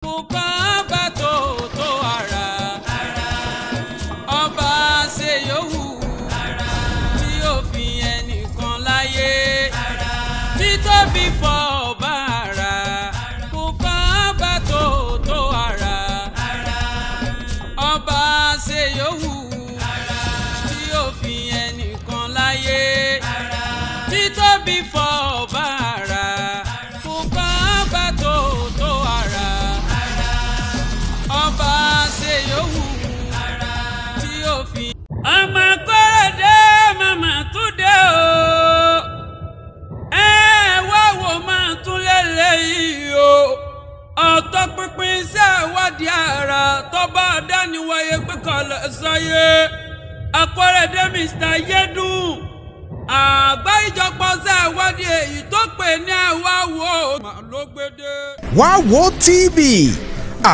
Kò bá tó tó ara, ọba ṣe yòówù tí ó fi ẹnìkan láyé, títóbi fọ́ ọba ara. Kò bá tó tó ara, ọba ṣe yòówù tí ó fi ẹnìkan láyé, títóbi fọ́ ọba ara. Kò bá tó tó ara, ọba ṣe yòówù tí ó fi. Ọmọ Akóredé màmá túndé o, ẹ wá wò máa tún lélẹ́yìí o. Ọ̀tọ̀ pínpín iṣẹ́ ìwádìí ara tó bá dániwáyé pé kọlẹ̀ sáyé. Akóredé Mr. Yédùn àgbá ìjọpọ̀ iṣẹ́ ìwádìí èyí tó pè ní ẹ wá wò ló gbédè. Wá wo TV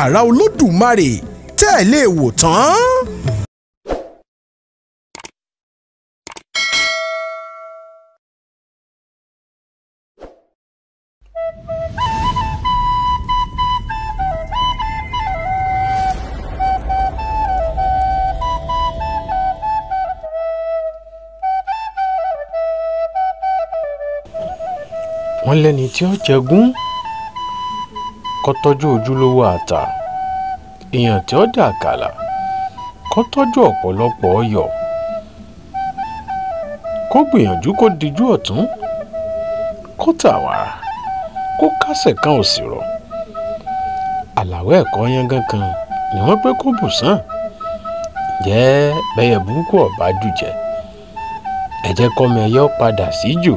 àrà Olódùmarè tẹ́ ẹ lè wò tán. Wọ́n lẹ́ni tí ó jẹgún kó tọ́jú ojúlówó àtà, èèyàn tí ó dà kàlà kó tọ́jú ọ̀pọ̀lọpọ̀ ọyọ̀, kó gbìyànjú kó dijú ọ̀tún, kó tàwàrà kó kásẹ̀ kan òsì rọ̀. Àlàwé ẹ̀kọ́ yángán kan ni wọ́n pé kó bù sàn. Jẹ́ bẹ́yẹ burúkú ọ̀bá jùjẹ́, ẹ jẹ́ kọ́mọ ẹyọ padà sí jù.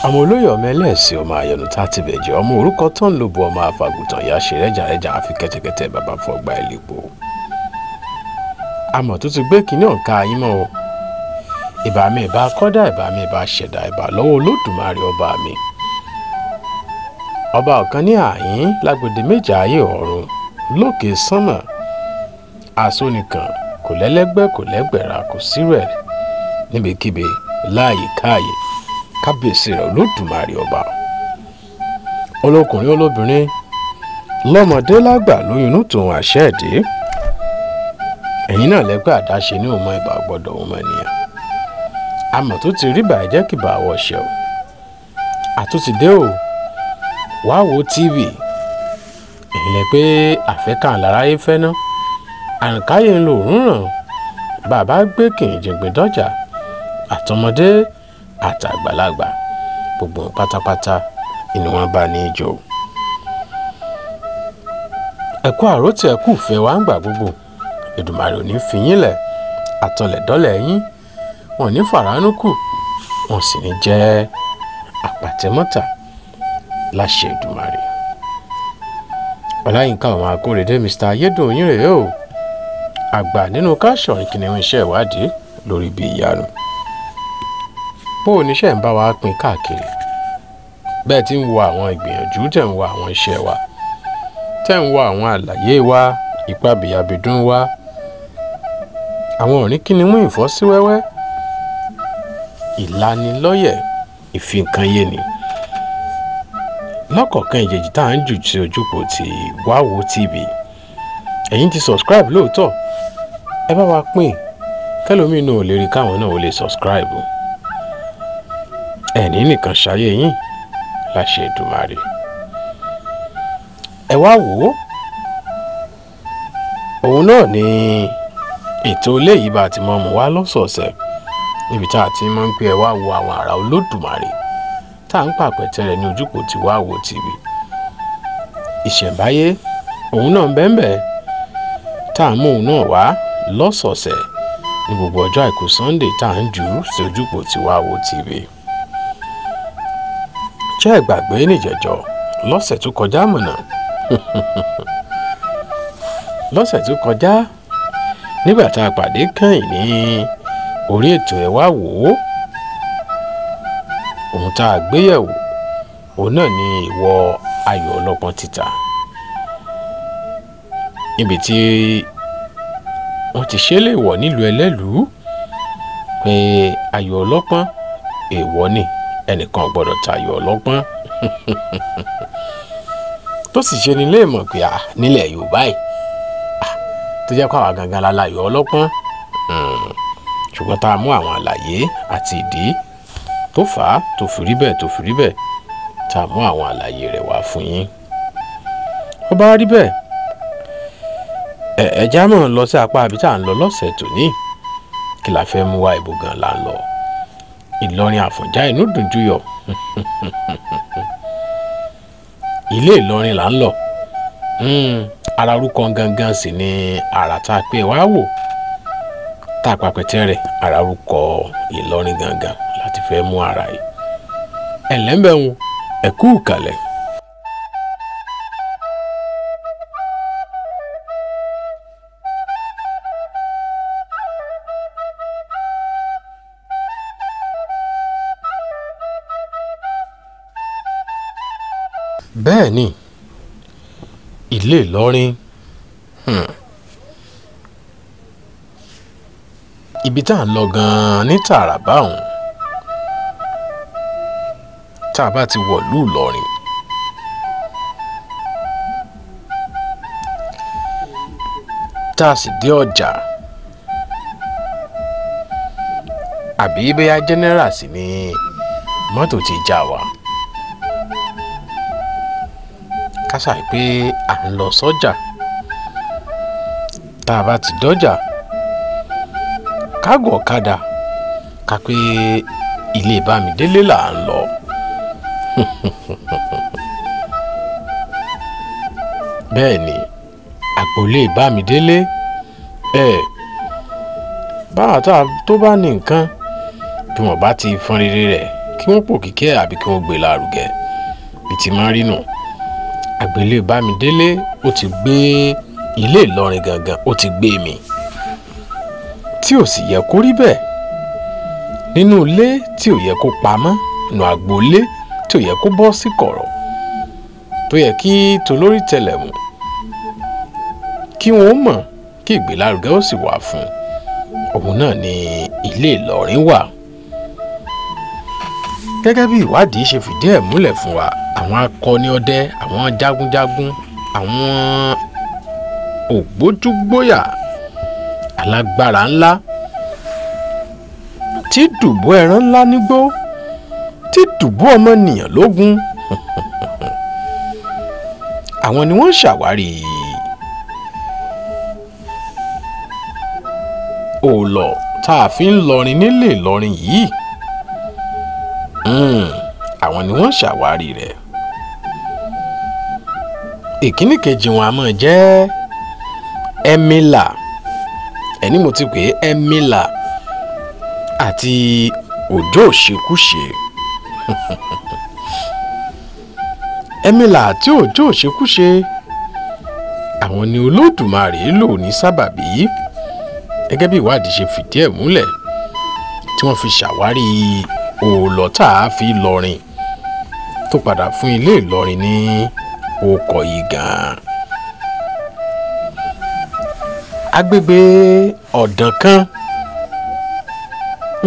Ọmọ olóyè ọmọ ẹlẹ́sìn ọmọ àyọ̀nù tá a ti bẹ̀jẹ̀ ọmọ orúkọ tó ń lo bu ọmọ àfàgùtàn ya ṣe rẹ́jàrẹ́jà àfi kẹ́tẹ́kẹ́tẹ́ bàbá fọgbà ìlẹ́pọ̀. Àmọ̀ tó ti gbé kínní ọ̀ka yín mọ́ o. Ìbà mi ìbà kọ́dà, ìbà mi ìbà ṣẹ̀dá, ìbà lọ́wọ́ Olódùmarè ọba mi. Ọba ọ̀kan ní àyín lágbèdè méje ayé ọ̀run lókè sánmà. Àṣọ nìkan kò lẹ́lẹ́gbẹ́ kò lẹ́gbẹ̀ra kò sírẹ̀ níbikíbi láàyè káàyè. Kábíyèsí rẹ̀ Olódùmarè ọba. Olókùnrin olóbìnrin lọ́mọdé lágbà lóyún inú tòun àṣẹ ẹ̀dẹ́. Ẹ̀yin náà lẹ́gbẹ́ àdáṣe ní òun ìbà gbọ́dọ̀ òun ènìyàn. Àmọ̀ tó ti rí bàjẹ́ kì bá wọ̀ ṣe o. Àtúntì dé o. Wá wo TV. Èyí lẹ pé àfẹ́kàn láráyé fẹ́ ná. Àrùnkáyé ń lo òórùn ràn. Bàbá gbé kìnìjìngbìn dọ́jà. Àtọmọdé àtàgbàlagbà gbogbo pátápátá inú wọn bá ní í jò. Ẹ̀kú àròtí ẹ̀kú ìfẹ́ wa ń gbà gbogbo. Èdùmàrè ò ní fi yín lẹ̀, àtọlẹ̀dọ́lẹ̀ yín wọn ò ní fàránú kù, wọn sì ní jẹ́ àpàtẹ́mọ́tà láṣẹ Èdùmàrè. Ọláyínká ọmọ Akóredé Mr. Ayédùn yín rèé o. Àgbà nínú káṣọ̀ ìkìnnìún iṣẹ́ ìwádìí lórí ibi ìyanu. Bó o níṣẹ́ ń bá wa pín káàkiri, bẹ́ẹ̀ tí ń wo àwọn ìgbìyànjú, tẹ̀ ń wo àwọn iṣẹ́ wa, tẹ̀ ń wo àwọn àlàyé wa, ipa bìyàbìdún wa, àwọn òrìn kíni mú ìfọ́síwẹ́wẹ́, ìlanilọ́yẹ̀, ìfìǹkanyé ni lọ́kọ̀ọ̀kan ìjèjì tá à ń jù sí ojúpọ̀ ti Wá Wo TV. Ẹ̀yin ti subscribe lóòótọ́, ẹ bá wa pín kẹlòmíì náà ò lè rí káwọn náà ò lè subscribe o. Ẹ̀ní nìkan ṣayé yín láṣẹ Èdùmàrè. Ẹ wá wò ó, òun náà ni ètò eléyìí bá ti mọ́ mu wá lọ́sọ̀ọ̀sẹ̀ níbi tá a ti máa ń pè ẹ wá wo àwọn àrà Olódùmarè tá à ń pàpẹ̀tẹ̀ rẹ̀ ní ojúpọ̀ tí Wá Wo TV. Ìṣẹ̀ǹbáyé òun náà ń bẹ́ẹ̀ tá à ń mú òun náà wá lọ́sọ̀ọ̀sẹ̀ ní gbogbo ọjọ́ àìkú Sunday tá à ń jù ú sí ojúpọ̀ tí Wá Wo TV. Ṣé ẹ gbàgbé níjẹ̀jọ́ lọ́sẹ̀ tó kọjá mọ̀nà? Lọ́sẹ̀ tó kọjá nígbà tá a pàdé kẹ́yìn ní orí ètò ẹ̀ wá wò ó, ohun tá a gbé yẹ̀wò òun náà ni ìwọ ayò ọlọ́pọ́n títà, níbi tí wọ́n ti ṣe léèwọ̀ nílùú ẹlẹ́lùú pé ayò ọlọ́pọ́n èèwọ̀ ni, ẹnìkan ò gbọ́dọ̀ ta ayò ọlọ́pọ́n. Tó sì ṣe ni léèmọ̀ pé à nílẹ̀ Yorùbá yìí tó jẹ́ pé àwa gangan la láyò ọlọ́pọ́n, ṣùgbọ́n tá a mú àwọn àlàyé àti ìdí tó fà á tó fi rí bẹ́ẹ̀ tó fi rí bẹ́ẹ̀, tá a mú àwọn àlàyé rẹ̀ wá fún yín. Ó bá rí bẹ́ẹ̀, ẹ̀já mọ̀ ń lọ sí apá àbí tá à ń lọ lọ́sẹ̀ tòní. Kí la fẹ́ mú wá, ìbò gan la ń lọ? Ìlọrin Àfọ̀njá inú dùn juyọ̀. Ilé Ìlọrin là ń lọ. Ara orúkọ gangan sì ni àrà tá a pè wá wò tá a papẹ̀tẹ́ rẹ̀, ara orúkọ Ìlọrin gangan láti fẹ́ mú ara yìí. Ẹ̀lẹ́mbẹ̀hún, ẹ kú ìkàlẹ̀. Bẹ́ẹ̀ ni ilé Ìlọrin, ibi tá à ń lọ gan-an ní tààrà báwọn, tá a bá ti wọ̀lú Ìlọrin, tá a sì dé ọjà àbí bóyá general sì ni mọ́tò ti já wa, ká ṣàì pé à ń lọ sọ́jà. Tá a bá ti dọ́jà, ká gùn ọ̀kadà, ká pé ilé Bámidélé là ń lọ. Bẹ́ẹ̀ ni àpòlé Bámidélé ẹ̀ báwa tó bá ní nǹkan bí wọ́n bá ti fọn rere rẹ̀ kí wọ́n pò kíkẹ́ àbí kí wọ́n gbé lárugẹ bí ti máa rí nù. Àgbélé Bámidélé ó ti gbé ilé Ìlọrin gangan, ó ti gbé mi, tí ò sì yẹ kó rí bẹ́ẹ̀ nínú ilé tí ò yẹ kó pamọ́, nínú agboolé tí ò yẹ kó bọ́ sí kọ̀rọ̀, tó yẹ kí tolórí tẹlẹ̀mù kí wọ́n mọ̀, kí ìgbélárugẹ ó sì wà fún òun náà ni ilé Ìlọrin wà. Gẹ́gẹ́ bí ìwádìí ṣe fìdí ẹ̀ múlẹ̀ fún wa, àwọn akọni ọdẹ, àwọn jagunjagun, àwọn ògbójúgbóyà alágbára ńlá tí dùbú ẹran ńlá nígbó, tí dùbú ọmọnìyàn lógun, àwọn ni wọ́n ṣàwárí òòlọ̀ tá a fi ń lọrin nílé Ìlọrin yìí. Àwọn ni wọ́n ṣàwárí rẹ̀. Ìkíní kejì wọn a máa jẹ́ Emila, ẹni mo ti pè é Emila, àti Òjó Òṣekúṣe. Emila àti Òjó Òṣekúṣe àwọn ni Olódùmarè lò ní sábàbí, gẹ́gẹ́ bí ìwádìí ṣe fìdí ẹ̀ múlẹ̀, tí wọ́n fi ṣàwárí òòlọ̀ tá a fi lọrin tó padà fún ilé Ìlọrin ní okọ̀ yìí gan-an. Agbègbè ọ̀dàn kan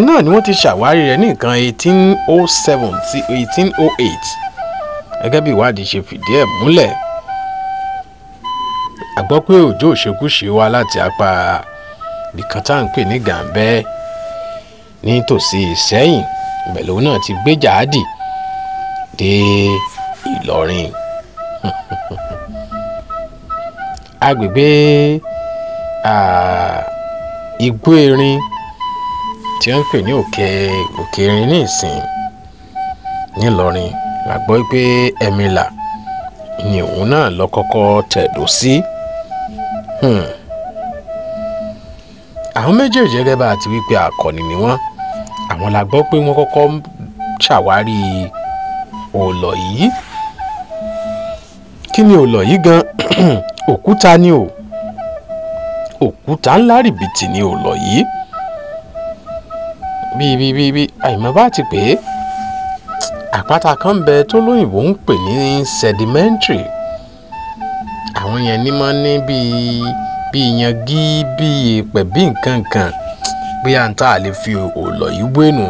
náà ni wọ́n ti ṣàwárí rẹ̀ ní nǹkan 1807 sí 1808, gẹ́gẹ́ bí ìwádìí ṣe fìdí ẹ̀ múlẹ̀. A gbọ́ pé Òjó Òṣekúṣe wá láti apá ibìkan tá à ń pè ní Gàǹbẹ́ nítòsí Ìṣẹ́yìn, ibẹ̀ lòun náà ti gbé jàádì dé Ìlọrin. Agbègbè Igbó Erin tí wọ́n ń pè ní Òkè Erin ní ìsìn nílọrin la gbọ́ pé Emila ni òun náà lọ kọ́kọ́ tẹ̀dó sí. Àwọn méjèèjì gẹ́gẹ́ bá a ti wí pé akọni ni wọ́n, àwọn la gbọ́ pé wọ́n kọ́kọ́ ṣàwárí òòlọ̀ yìí. Kí ni òòlọ̀ yìí gan? Òkúta ni o, òkúta ńlá rìbìtì ni òòlọ̀ yìí. Bí àìmọ̀ bá ti pè é, àpáta kan ń bẹ tó lóyìnbó ń pè ní sedimentary. Àwọn yẹn ní mọ́ ní bíi yangi, bíi èèpẹ̀, bíi nǹkan kan, bóyá n tá a lè fi òòlọ̀ yìí wénu.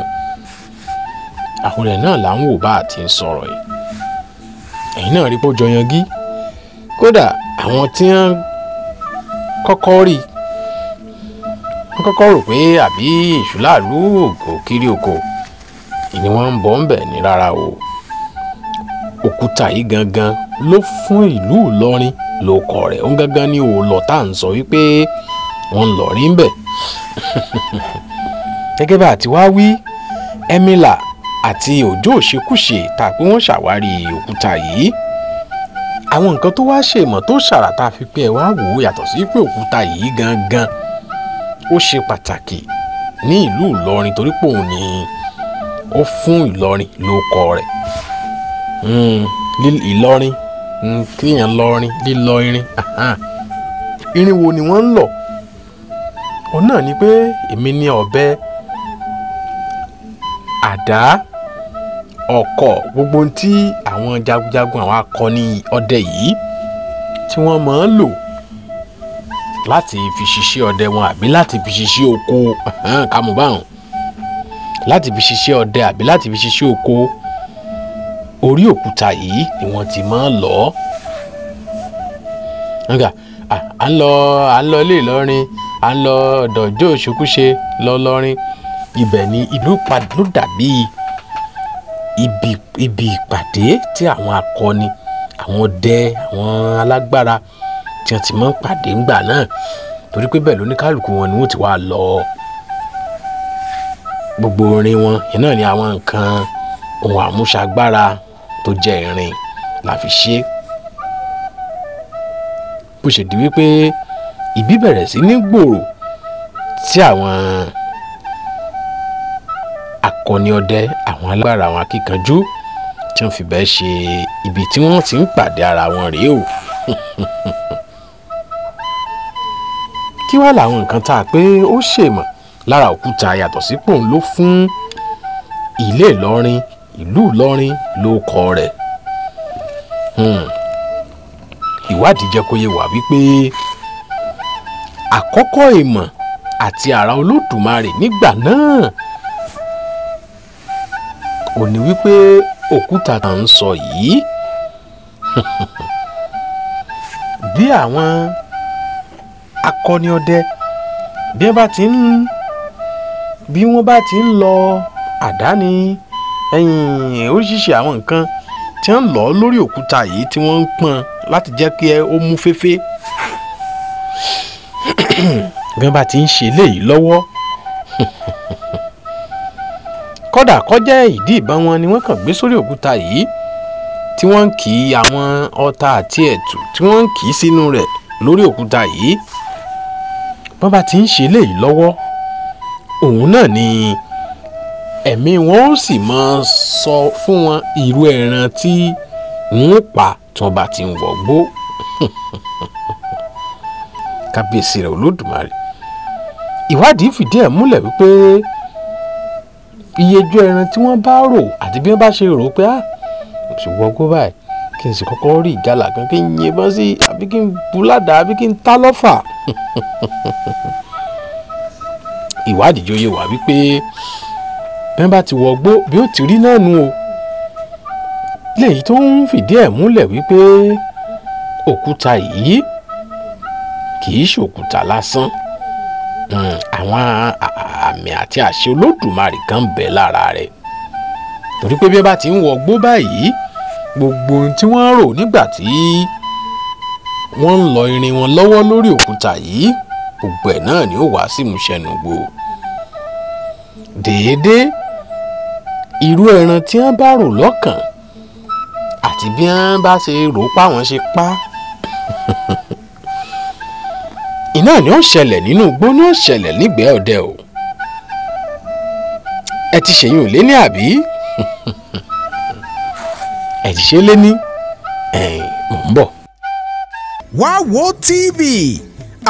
Àwọn rẹ̀ náà là ń wò bá a ti ń sọ̀rọ̀ yìí. Ẹ̀yin náà rí pé ó jọ yangi, Kódà àwọn tí wọ́n kọ́kọ́ rí wọ́n kọ́kọ́ rò pé àbí èṣù láàlú òkiri oko ni wọ́n ń bọ̀ ń bẹ̀ ní rárá o. Òkúta yìí gangan ló fún ìlú Ìlọrin lóko rẹ̀, òun gangan ni òòlọ̀ tá à ń sọ wípé wọ́n ń lọrin ń bẹ̀. Gẹ́gẹ́ bá àti wá wí, Emila àti Òjó Òṣekúṣe tá a pé wọ́n ṣàwárí òkúta yìí. Àwọn nǹkan tó wá ṣèmọ̀ tó ṣàrà tá a fi pé ẹ wá wò ó yàtọ̀ sí pé òkúta yìí gangan ó ṣe pàtàkì ní ìlú Ìlọrin torí pé òun ni ó fún Ìlọrin lóko rẹ̀. Ìlọrin kíyàn lọrin lílọ irin, irin wo ni wọ́n ń lọ? Òun náà ni pé èmi ní ọ̀bẹ, àdá, ọ̀kọ̀, gbogbo tí àwọn jagunjagun àwọn akọni ọdẹ yìí tí wọ́n máa ń lò láti fi ṣiṣẹ́ ọdẹ wọn àbí láti fi ṣiṣẹ́ oko, kàmúbáhùn, láti fi ṣiṣẹ́ ọdẹ àbí láti fi ṣiṣẹ́ oko, orí òkúta yìí ni wọ́n ti máa ń lọ. À ń lọ ilé Ìlọrin, à ń lọ ọ̀dọ̀ Òjó Òṣekúṣe lọ lọrin. Ibẹ̀ ni ìlú ló dàbí ibi ìpàdé tí àwọn akọni, àwọn ọdẹ, àwọn alágbára tí wọ́n ti máa ń pàdé ńgbà náà, torí pé bẹ́ẹ̀ lóníkálùkù wọn ni wọ́n ti wá lọ. Gbogbo orin wọn yẹn náà ni àwọn nǹkan ohun àmúṣagbára tó jẹ́ irin la fi ṣe. Bó ṣe di wípé ìbí bẹ̀rẹ̀ sí ní gbòòrò tí àwọn akọni ọdẹ, àwọn alágbára, àwọn akíkanjú tí wọ́n fi bẹ́ẹ̀ ṣe ibi tí wọ́n ti ń pàdé ara wọn rèé o. Kí wá làwọn nǹkan tá a pé ó ṣèmọ̀ lára òkúta yàtọ̀ sí pòun ló fún ilé Ìlọrin, ìlú Ìlọrin lóko rẹ̀. Ìwádìí jẹ́ kó yé wa wípé àkọ́kọ́ ìmọ̀ àti àrà Olódùmarè nígbà náà ò ní wípé òkúta tá à ń sọ yìí bí àwọn akọni ọdẹ bí wọ́n bá ti ń lọ àdáni ẹ̀yìn oríṣiríṣi àwọn nǹkan tí wọ́n ń lọ lórí òkúta yìí tí wọ́n ń pọ́n láti jẹ́ kí ó mú féfé. Bí wọ́n bá ti ń ṣe léyìí lọ́wọ́, kódà kọjá ìdí ìbọn wọn ni wọ́n kàn gbé sórí òkúta yìí tí wọ́n ń kì í àwọn ọta àti ẹ̀tù tí wọ́n ń kì í sínú rẹ̀ lórí òkúta yìí. Bí wọ́n bá ti ń ṣe léyìí lọ́wọ́, òun náà ni ẹ̀mí wọn ó sì máa sọ fún wọn irú ẹran tí wọ́n pa tí wọ́n bá ti ń wọ̀gbó. Kábíyèsí rẹ̀ Olódùmarè. Ìwádìí fìdí ẹ̀ múlẹ̀ wípé iyejú ẹran tí wọ́n bá rò àti bí wọ́n bá ṣe rò pé á sì wọgbó báyìí kí n sì kọ́kọ́ rí ìgalà kan kí n yìnbọn sí àbí kí n bu ládàá àbí kí n ta lọ́fà. Ìwádìí jẹ́ ó yé wa wípé bí wọ́n bá ti wọgbó bí ó ti rí náà nu o. Léyìí tó ń fìdí ẹ̀ múlẹ̀ wípé òkúta yìí kì í ṣòkúta lásán. Àwọn àmì àti àṣẹ Olódùmarè kan bẹ lára rẹ̀, torí pé bí wọ́n bá ti ń wọgbó báyìí gbogbo ohun tí wọ́n rò nígbà tí wọ́n ń lọ irin wọn lọ́wọ́ lórí òkúta yìí gbogbo ẹ̀ náà ni ó wá sí ìmúṣẹ nùgbò. Déédéé irú ẹran tí wọ́n bá rò lọ́kàn àti bí wọ́n bá ṣe rò páwọn ṣe pa iná ni ó ṣẹlẹ̀ nínú igbó ni ó ṣẹlẹ̀ nígbẹ́ ọdẹ o. Ẹ ti ṣèyún lé ní àbí? Ẹ ti ṣe lé ní mò ń bọ̀. Wá wo TV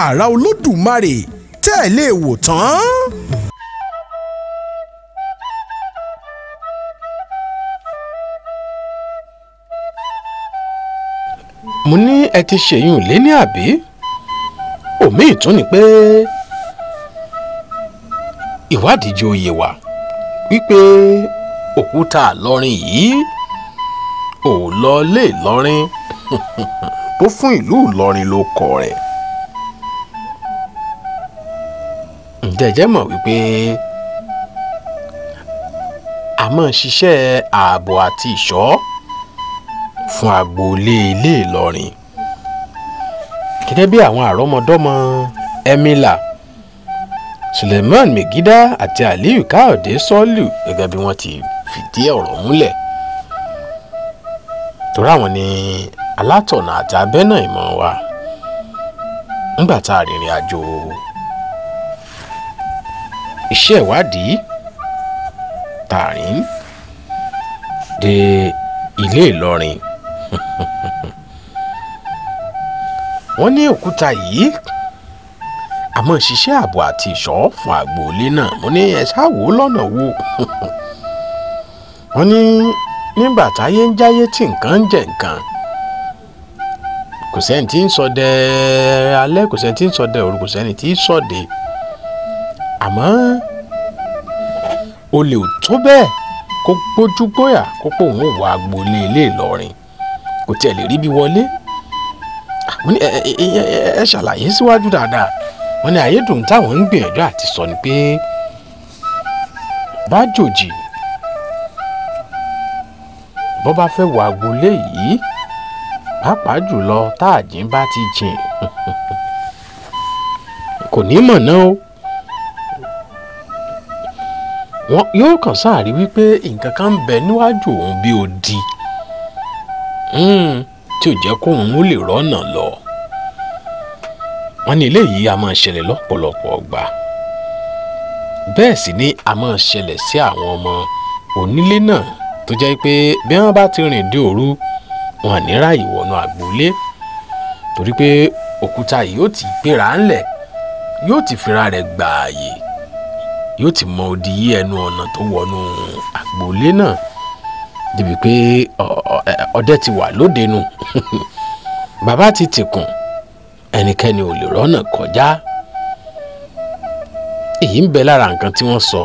àrà Olódùmarè tẹ́ ẹ lè wò tán. Mo ní ẹ ti ṣèyún lé ní àbí? Òmí ìtún ni pé ìwádìí jẹ́ òye wa wípé òkúta Ìlọrin yìí ò lọ lé Ìlọrin. tó fún ìlú Ìlọrin ló kọ rẹ̀. Ǹjẹ́ ẹ jẹ́ mọ̀ wípé a máa ṣiṣẹ́ ààbò àti ìṣọ́ fún agboolé ilé Ìlọrin gẹ́gẹ́ bí àwọn àrọ́mọdọ́mọ Emila Suleiman Megida àti Aliyu Káyọ̀dé Sọ́lù gẹ́gẹ́ bí wọ́n ti fìdí ọ̀rọ̀ múlẹ̀, torí àwọn ni alátọ̀nà àti abẹ́nà ìmọ̀ wa nígbà tá a rìnrìn àjò iṣẹ́ ìwádìí tààrin dé ilé Ìlọrin. Wọ́n ní òkúta yìí àmọ́ ṣiṣẹ́ ààbò àti ìṣọ́ fún agboolé náà. Mo ní ẹ ṣáà wò ó lọ́nà wo. Wọ́n ní nígbà táyé ń jáyé tí nǹkan ń jẹ nǹkan, kò sẹ́ni tí ń ṣọdẹ alẹ́, kò sẹ́ni tí ń ṣọdẹ òru, kò sẹ́ni tí ń ṣọdẹ, àmọ́ olè ò tó bẹ́ẹ̀ kó gbójú gbóyà kó pé òun ò wọ agboolé ilé Ìlọrin, kò tiẹ̀ lè rí bí wọlé. Wọ́n ní ẹ ṣàlàyé síwájú dáadáa. Wọ́n ní ayédùn táwọn ń gbìyànjú àti sọ ni pé bájòjì bó bá fẹ́ wọ agboolé yìí, pàápàá jùlọ táàjìn bá ti jìn, kò ní mọ̀ náà o. Wọ́n yóò kàn sáàrí wípé nǹkan kan ń bẹ níwájú òun bí odi tí ò jẹ́ kóun ó lè rọ́nà lọ. Wọ́n ní eléyìí a máa ṣẹlẹ̀ lọ́pọ̀lọpọ̀ ọgbà, bẹ́ẹ̀ sì ni a máa ṣẹlẹ̀ sí àwọn ọmọ onílé náà tó jẹ́ pé bí wọ́n bá ti rìn dé òru, wọn à ní ráàyè wọnú agboolé, torí pé òkúta yìí yóò ti gbéra ńlẹ̀, yóò ti fira rẹ̀ gbààyè, yóò ti mọ odi yí ẹnu ọ̀nà tó wọnú agboolé náà, débi pé ọdẹ ti wà lóde nu. Bàbá ti tìkùn, ẹnikẹ́ni ò lè rọ́nà kọjá. Èyí ń bẹ lára nǹkan tí wọ́n sọ,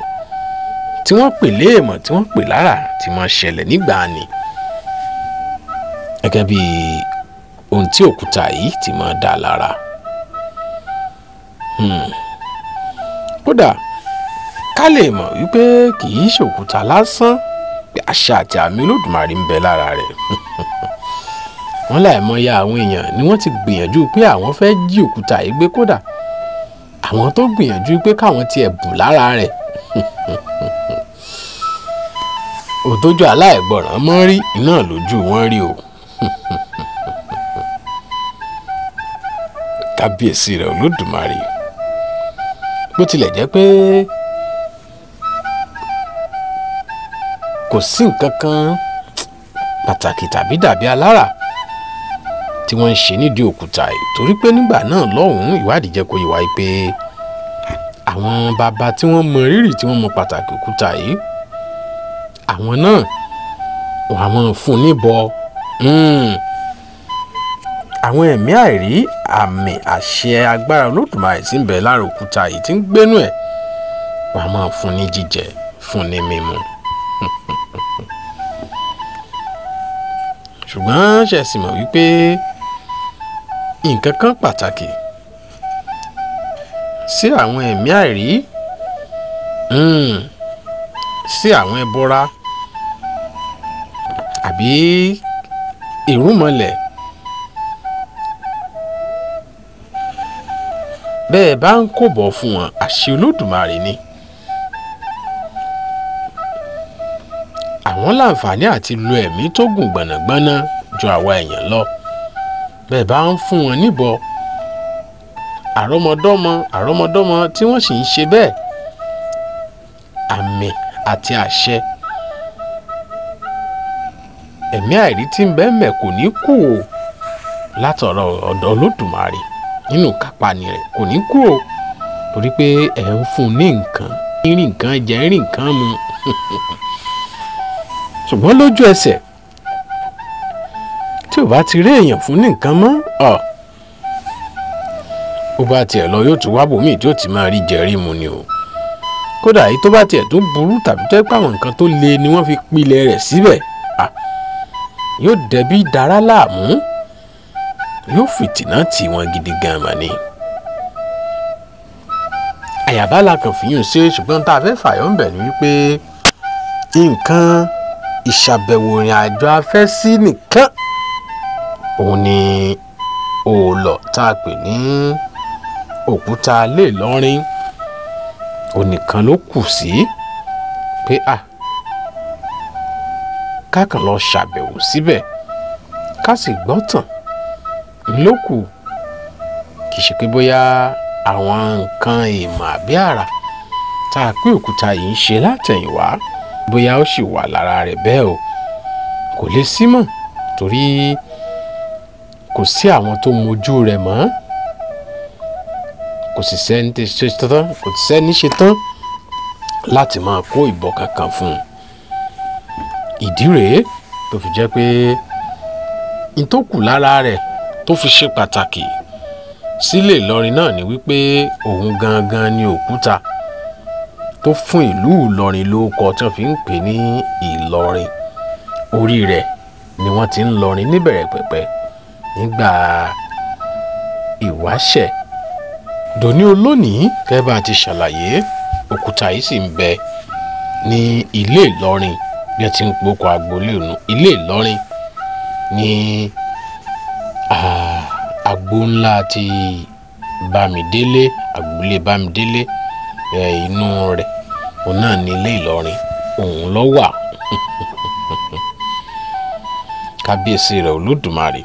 tí wọ́n pè léèmọ̀, tí wọ́n pè lára, tí wọ́n ṣẹlẹ̀ nígbà ni, gẹ́gẹ́ bí ohun tí òkúta yìí ti máa dá lára. Kódà ká lè mọ̀ wípé kì í ṣòkúta lásán, àṣà àti àmì Olódùmarè ń bẹ lára rẹ̀. Wọ́n láìmọye àwọn èèyàn ni wọ́n ti gbìyànjú pé àwọn fẹ́ jí òkúta yìí gbé, kódà àwọn tó gbìyànjú pé káwọn tiẹ̀ bù lára rẹ̀. Òtójú aláìgbọràn mọ́ rí iná lójú wọn rí o. Kábíyèsí rẹ̀ Olódùmarè. Bó tilẹ̀ jẹ́ pé kò sí nǹkan kan pàtàkì tàbí dàbí alára tí wọ́n ń ṣe nídìí òkúta yìí, torí pé nígbà náà lọ́hùn-ún ìwádìí jẹ́ kó yé wa pé àwọn bàbá tí wọ́n mọ rírì, tí wọ́n mọ pàtàkì òkúta yìí, àwọn náà wọ́n á máa fún níbọ. Àwọn ẹ̀mí àìrí àmì àṣẹ agbára Olódùmarè tí ń bẹ lára òkúta yìí tí ń gbénú ẹ̀, wọ́n á máa fún ní jíjẹ, fún ní mímu. Ṣùgbọ́n ṣe sì mọ̀ wípé nǹkan kan pàtàkì sí àwọn ẹ̀mí àìrí, sí àwọn ẹbọra àbí ìrúnmọlẹ̀, bẹ́ẹ̀ bá ń kó bọ̀ fún wọn, àṣẹ Olódùmarè ni. Àwọn láǹfààní àti lo ẹ̀mí tó gùn gbọ̀nàgbọ́nà ju àwa èèyàn lọ. Bẹ́ẹ̀ bá ń fún wọn níbọ, àrọ́mọdọ́mọ àrọ́mọdọ́mọ tí wọ́n sì ń ṣe bẹ́ẹ̀, àmì àti àṣẹ ẹ̀mí àìrí tí ń bẹ ńbẹ̀ kò ní kú o látọ̀rọ̀ ọ̀dọ̀ Olódùmarè nínú kápá-ni rẹ̀, kò ní kú o, torí pé ẹ̀ ń fún un ní nǹkan, ń rí nǹkan jẹ, ń rí nǹkan mu. Ṣùgbọ́n lójú ẹsẹ̀ tí ò bá ti rí èèyàn fún ní nǹkan mọ́, ó bá tiẹ̀ lọ yóò tún wá bòmíì tí ó ti máa rí jẹ rí mu ni o. Kódà èyí tó bá tiẹ̀ tó burú tàbí tó yẹ pé àwọn nǹkan tó le ni wọ́n fi pilẹ̀ rẹ̀ síbẹ̀, yóò dẹ̀bi dára láàmú. Yóò fìtìná tì wọ́n gidi gan mà ni. Àyàbá la kàn fìyún ṣe, ṣùgbọ́n tá a fẹ́ fàyọ̀ ń bẹ̀ ni wípé nǹkan ìṣàbẹ̀wò ìrìn àjò afẹ́ sí nìkan òun ni òòlọ̀ tá a pè ní òkúta lè lọ́rin, òun nìkan ló kù sí pé à ká kàn lọ ṣàbẹ̀wò síbẹ̀ ká sì gbọ́ tàn lókù. Kì í ṣe pé bóyá àwọn nǹkan ìmọ̀ àbí àrà tá a pé òkúta yìí ń ṣe látẹ̀yìnwá bóyá ó sì wà lára rẹ̀ bẹ́ẹ̀ o, kò lè sí mọ́ torí kò sí àwọn tó mojú rẹ̀ mọ́, kò sì sẹ́ni ṣe tán, kò sì sẹ́ni ṣe tán láti máa kó ìbọn kankan fún un. Ìdí rèé tó fi jẹ́ pé n tó kù lára rẹ̀ tó fi ṣe pàtàkì sílé Ìlọrin náà ni wípé òun gangan ni òkúta tó fún ìlú Ìlọrin lórúkọ tí wọ́n fi ń pè ní Ìlọrin. Orí rẹ̀ ni wọ́n ti ń lọrin níbẹ̀rẹ̀ pẹ̀pẹ̀ nígbà ìwáṣẹ̀. Dòní olónìí gẹ́gẹ́ bá a ti ṣàlàyé, òkúta yìí sì ń bẹ ní ilé Ìlọrin bí wọ́n ti ń pokò agboolé òun. Ilé Ìlọrin ní agbo ńlá ti Bámidélé, agboolé Bámidélé, inú rẹ̀ òun náà ní ilé Ìlọrin òun ló wà. Kábíyèsí rẹ̀ Olódùmarè.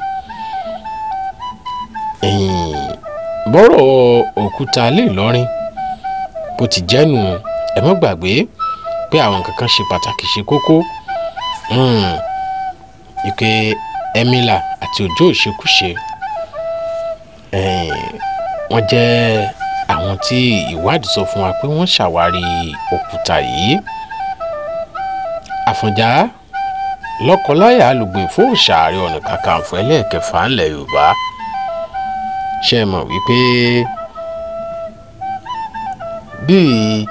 Bọ́rọ̀ òkúta ilé Ìlọrin bó ti jẹ́nu, ẹ má gbàgbé pé àwọn nǹkan kan ṣe pàtàkì ṣe kókó. Ike Emila àti Òjó Òṣekúṣe wọ́n jẹ́ àwọn tí ìwádìí sọ fún wa pé wọ́n ṣàwárí òkúta yìí. Àfọ̀njá lọ́kọláya alùgbìn fún òòṣà Ààrẹ Ọ̀nà Kakanfò ẹlẹ́ẹ̀kẹfà ńlẹ̀ Yorùbá. Ṣé ẹ mọ̀ wípé bíi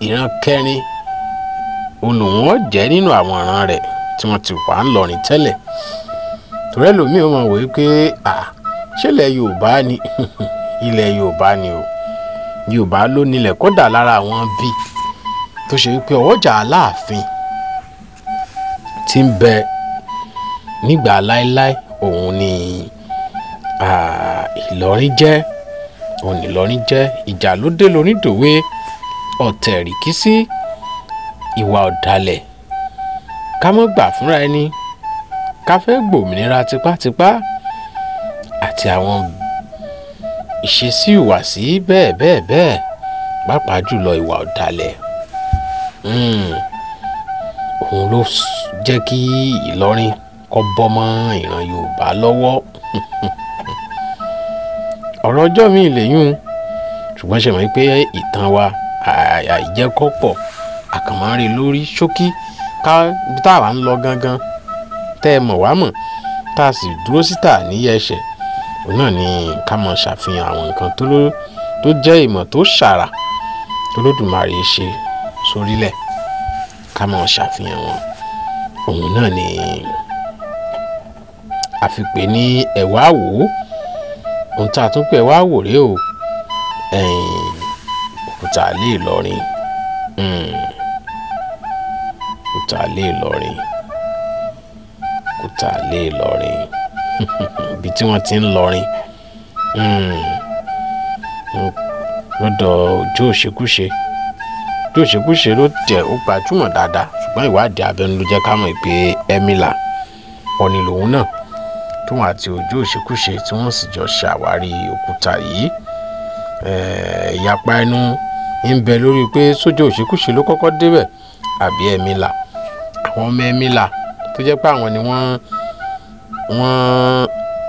ìran kẹrin olùwọ́n jẹ́ nínú àwọn ìran rẹ̀ tí wọ́n ti wà ń lọrin tẹ́lẹ̀. Torí ẹlòmíì ó mọ̀ wípé à ṣé ilẹ̀ Yorùbá ni? Ilẹ̀ Yorùbá ni o. Yorùbá ló nílẹ̀, kódà lára àwọn bíi tó ṣe wípé ọwọ́jà Aláàfin tí ń bẹ nígbà láéláé òun ni Ìlọrin jẹ́, òun ni Ìlọrin jẹ́. Ìjà ló dé lónídòwe, ọ̀tẹ̀ rìkísí, ìwà ọ̀dàlẹ̀, ká mọ́ gbà fúnra ẹni, ká fẹ́ gbòmìnira tipátipá àti àwọn ìṣesí ìwàsí bẹ́ẹ̀ bẹ́ẹ̀ bẹ́ẹ̀, pàápàá jùlọ ìwà ọ̀dàlẹ̀. Òun ló jẹ́ kí Ìlọrin kó bọ́ mọ́ ìran Yorùbá lọ́wọ́. Ọ̀rọ̀ ọjọ́ mi lèyún, ṣùgbọ́n ṣe mọ̀ pé ìtàn wa àìjẹ́kọ́pọ̀ àkànmọ́rí lórí ṣókí ká bí táwa ń lọ gangan tẹ́ ẹ mọ̀ wá mọ̀ tá a sì dúró síta níyẹ̀ ẹ̀ṣẹ̀. Òun náà ni ká mọ̀ ṣàfihàn àwọn nǹkan tó jẹ́ ìmọ̀ tó ṣàrà tó Olódùmarè ṣe sórílẹ̀, ká mọ̀ ṣàfihàn wọn. Òun náà ni a fi pè ní ẹ̀wá wò ó. Ohun tá a tún pè wá wò rèé o, òkúta ilé Ìlọrin, òkúta ilé Ìlọrin, òkúta ilé Ìlọrin, ibi tí wọ́n ti ń lọrin lọ́dọ̀ Òjó Òṣekúṣe. Òjó Òṣekúṣe ló jẹ́ ó gbajúmọ̀ dáadáa, ṣùgbọ́n ìwádìí abẹ́nú ló jẹ́ ká mọ̀ pé Emila ọ̀nì lòun náà tóun àti Òjó Òṣekúṣe tí wọ́n sì jọ ṣàwárí òkúta yìí. Ìyapa ẹnu ń bẹ lórí pé sójó Òṣekúṣe ló kọ́kọ́ débẹ̀ àbí Emila. Àwọn ọmọ Emila tó jẹ́ pé àwọn ni wọ́n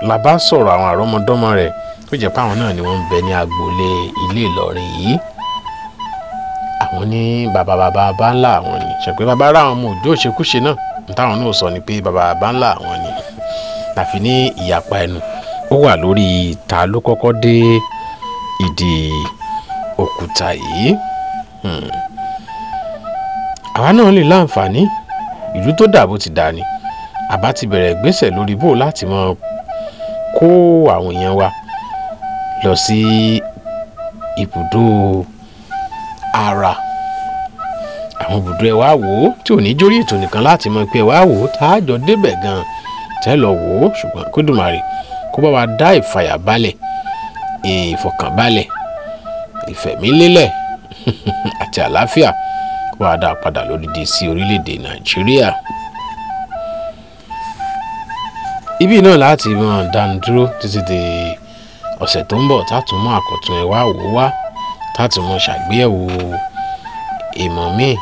la bá sọ̀rọ̀ àwọn àrọ́mọdọ́mọ rẹ̀ tó jẹ́ pé àwọn náà ni wọ́n ń bẹ ní agboolé ilé Ìlọrin yìí. Àwọn ní bàbá bàbá bàbá ńlá àwọn ni. Ṣe pé bàbá rà àwọn ọmọ Òjó Òṣekúṣe náà táwọn náà sọ ni pé bàbá bàbá ńlá àwọn ni. Tàfi ní ìyapa ẹnu ó wà lórí ta ló kọ́kọ́ dé ìdí òkúta yìí. Àwa náà lè láǹfààní ìlú tó dà bó ti dà ni, Àbá ti bẹ̀rẹ̀ ìgbésẹ̀ lórí bò láti máa kó àwọn èèyàn wa lọ sí ibùdó ara àwọn ibùdó ẹ wá wò ó tí ò ní jórí ètò nìkan láti mọ̀ pé ẹ wá wò ó tá a jọ débẹ̀ gan-an tẹ́ lọ wò ó. Ṣùgbọ́n kódùmarè kó bá wa dá ìfàyàbalẹ̀, ìfọ̀kànbalẹ̀, ìfẹ̀mílélẹ̀ àti àlàáfíà kó bá wa dá a padà lódìdí sí orílẹ̀-èdè Nàìjíríà. Ibi náà láti máa dánu dúró títí di ọ̀sẹ̀ tó ń bọ̀, tá a tún mú àkọ́tún ẹ wá wò ó wá, tá a tún mọ ṣàgbéyẹ̀wò ìmọ̀ míì,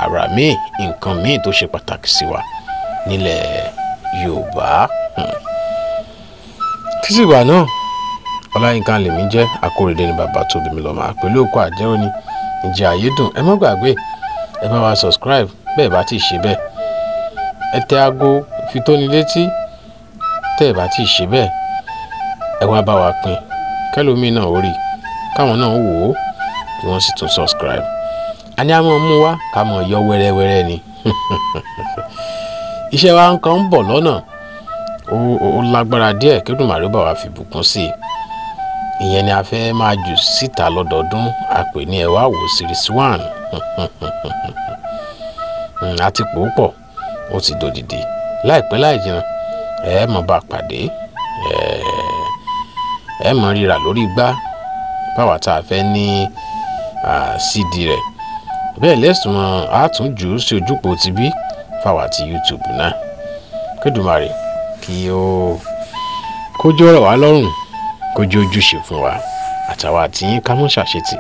àrà míì, nǹkan míì tó ṣe pàtàkì sí wa nílẹ̀ Yorùbá. Títí ìgbà náà, Ọláyínká lèmi jẹ́, Akóredé ni bàbá tó bí mi lọ́mọ, pẹ̀lú òkú àjẹrò ni ìjẹ́ àyédùn. Ẹ má gbàgbé, ẹ bá wa subscribe bẹ́ẹ̀ bá ti ṣe bẹ́ẹ̀, ẹ tẹ aago ìfitónilétí tẹ́ ẹ bá ti ṣe bẹ́ẹ̀, ẹ wá bá wa pín kẹlòmíì náà ó rí, káwọn náà wò ó kí wọ́n sì tún subscribe. A ní a máa mú wá ká máa yọ wẹ́rẹ́wẹ́rẹ́ ni. Iṣẹ́ wa nǹkan ń bọ̀ lọ́nà, ó lágbára díẹ̀, kí Olódùmarè bá wa fi bùkún sí i. Ìyẹn ni a fẹ́ máa jù síta lọ́dọọdún, a pè ní ẹ wá wò series 1. Àti pòópọ̀ ó ti dòdìdì láìpẹ́ láì jìnnà. Ẹ mọ̀ bá pàdé, ẹ mọ̀ ríra lórí igbá báwa tá a fẹ́ ní CD rẹ̀. Bẹ́ẹ̀ lẹ́sùn mọ́ a tún jù ú sí ojúpọ̀ ti bí fáwa ti YouTube náà. Kódùmarè kí ó kójú ọ̀rọ̀ wá lọ́rùn, kójú ojúṣe fún wa àtàwa àti yín, ká mọ́ ṣàṣetì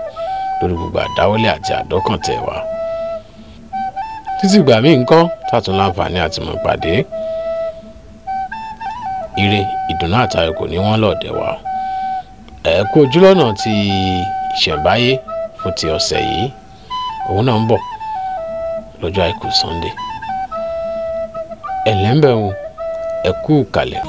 lórí gbogbo àdáwọ́lé àti àdọ́kàntẹ̀ wa. Títí ìgbà míì ńkọ́ tàtún láǹfààní àti mọ̀ pàdé. Ire, ìdùnnú àtayọ̀ kò ní wọ́n lọ́ọ̀dẹ̀ wa. Ẹ kú ojúlọ́nà ti ìṣẹ̀ǹbáyé fún ti ọ̀sẹ̀ yìí, òun náà ń bọ̀ lọ́jọ́ àìkú Sunday. Ẹ lẹ́ ń bẹ̀ wò, ẹ kú ìkàlẹ̀.